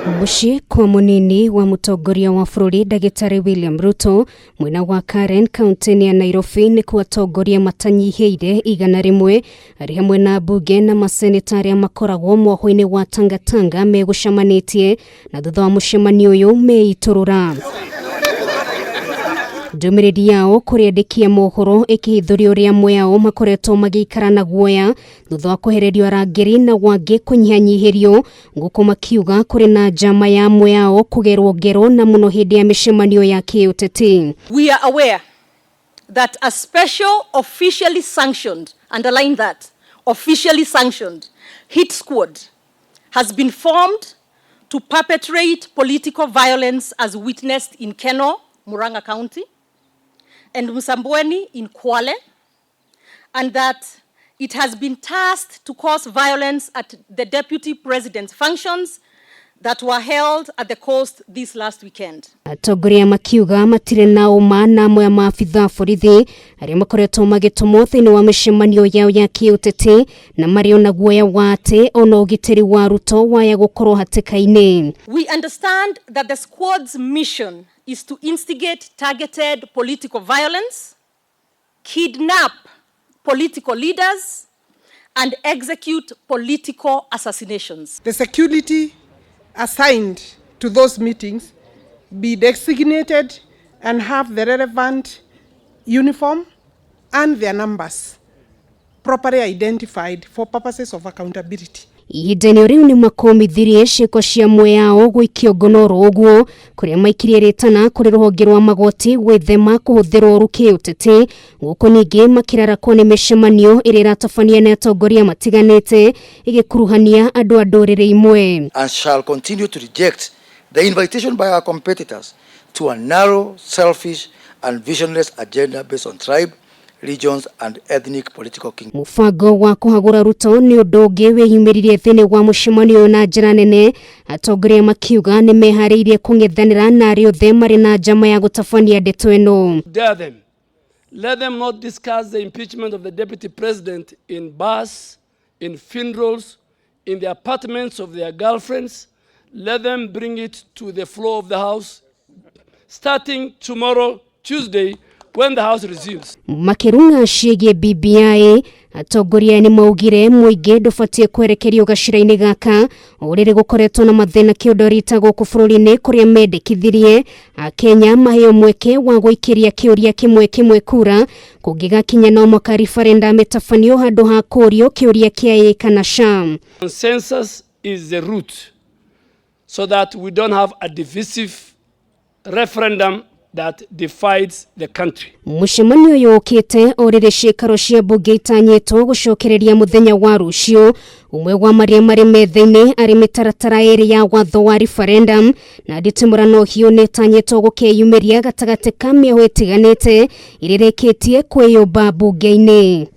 Mũciĩ kwa mũnini wa mũtongoria wa bũrũri ndagĩtarĩ William Ruto mwena wa Karen kaunti-inĩ ya Nairobi nĩkuo atongoria matanyihĩire 100 arĩ hamwe na mbunge na maseneta arĩa makoragwo mwoho-inĩ wa Tangatanga megũcemanĩtie na thutha wa mũcemanio ũyũ meitũrũra ndũmĩrĩri yao kũrĩ andĩki a mohoro ĩkĩhithũria ũrĩa amwe ao makoretwo magĩikara na guoya thutha wa kwehererio arangĩri na wangĩ kũnyihanyihĩrio gũkũ makiuga kũrĩ na njama ya amwe ao kũgerwo ngero na mũno hĩndĩ ya mĩcemanio ya kĩũteti. We are aware that a special officially sanctioned, underline that, officially sanctioned hit squad has been formed to perpetrate political violence as witnessed in Keno, Murang'a County, and Msambweni in Kwale, and that it has been tasked to cause violence at the deputy president's functions that were held at the coast this last weekend. Atongoria makiuga matirĩ na ũma na amwe a maabitha a borithi arĩa makoretwo magĩtũmwo thĩinĩ wa mĩcemanio yao ya kĩũteti na marĩ ona guoya wa atĩ ona ũgitĩri wa Ruto waya gũkorwo hatĩka-inĩ. We understand that the squad's mission is to instigate targeted political violence, kidnap political leaders, and execute political assassinations. The security assigned to those meetings be designated and have the relevant uniform and their numbers properly identified for purposes of accountability. Ihinda-inĩ rĩu nĩ makũmithirie ciĩko cia amwe ao gũikio ngono oro ũguo kũrĩa maikirie rĩtana kũrĩ rũhonge rwa magoti gwĩthema kũhũthĩrwo ũru kĩũteti gũkũ ningĩ makĩrarakwo nĩ mĩcemanio ĩrĩa ĩratabania nĩ atongoria matiganĩte ĩgĩkuruhania andũ a ndũrĩrĩ imwe. And shall continue to reject the invitation by our competitors to a narrow, selfish and visionless agenda based on tribe, regions and ethnic political kingdoms. Mũbango wa kũhagũra Ruto nĩ ũndũ ũngĩ wĩyumĩririe thĩinĩ wa mũcemanio ũyũ na njĩra nene, atongoria makiuga nĩ meharĩirie kũng'ethanĩra na arĩa othe marĩ na njama ya gũtabania ndeto ĩno. Dare them. Let them not discuss the impeachment of the deputy president in bars, in funerals, in the apartments of their girlfriends. Let them bring it to the floor of the House starting tomorrow, Tuesday, when the House resumes. Makĩrung'a ciĩgiĩ BBI, atongoria nĩ maugire mũingĩ ndũbatiĩ kwerekerio gacĩra-inĩ gaka o rĩrĩ gũkoretwo na mathĩna kĩũndorita gũkũ bũrũri-inĩ kũrĩa mendekithirie akenya maheo mweke wa gũikĩria kĩũria kĩmwe kĩmwe kura kũngĩgakinya no mwaka referendum ĩtabanio handũ ha kũũrio kĩũria kĩa ĩĩ kana ca. Consensus is the route so that we don't have a divisive referendum that divides the country. Mũcemanio ũyũ ũkĩte o rĩrĩ ciĩkaro cia mbunge itanyĩtwo gũcokereria mũthenya wa rũciũ ũmwe wa marĩa marĩ metha-inĩ arĩ mĩtaratara ĩrĩ ya watho wa referendum na nditimũrano hiũ nĩ ĩtanyĩtwo gũkeyumĩria gatagatĩ ka mĩoho ĩtiganĩte ĩrĩa ĩrĩkĩtie kwĩyũmba mbunge-inĩ.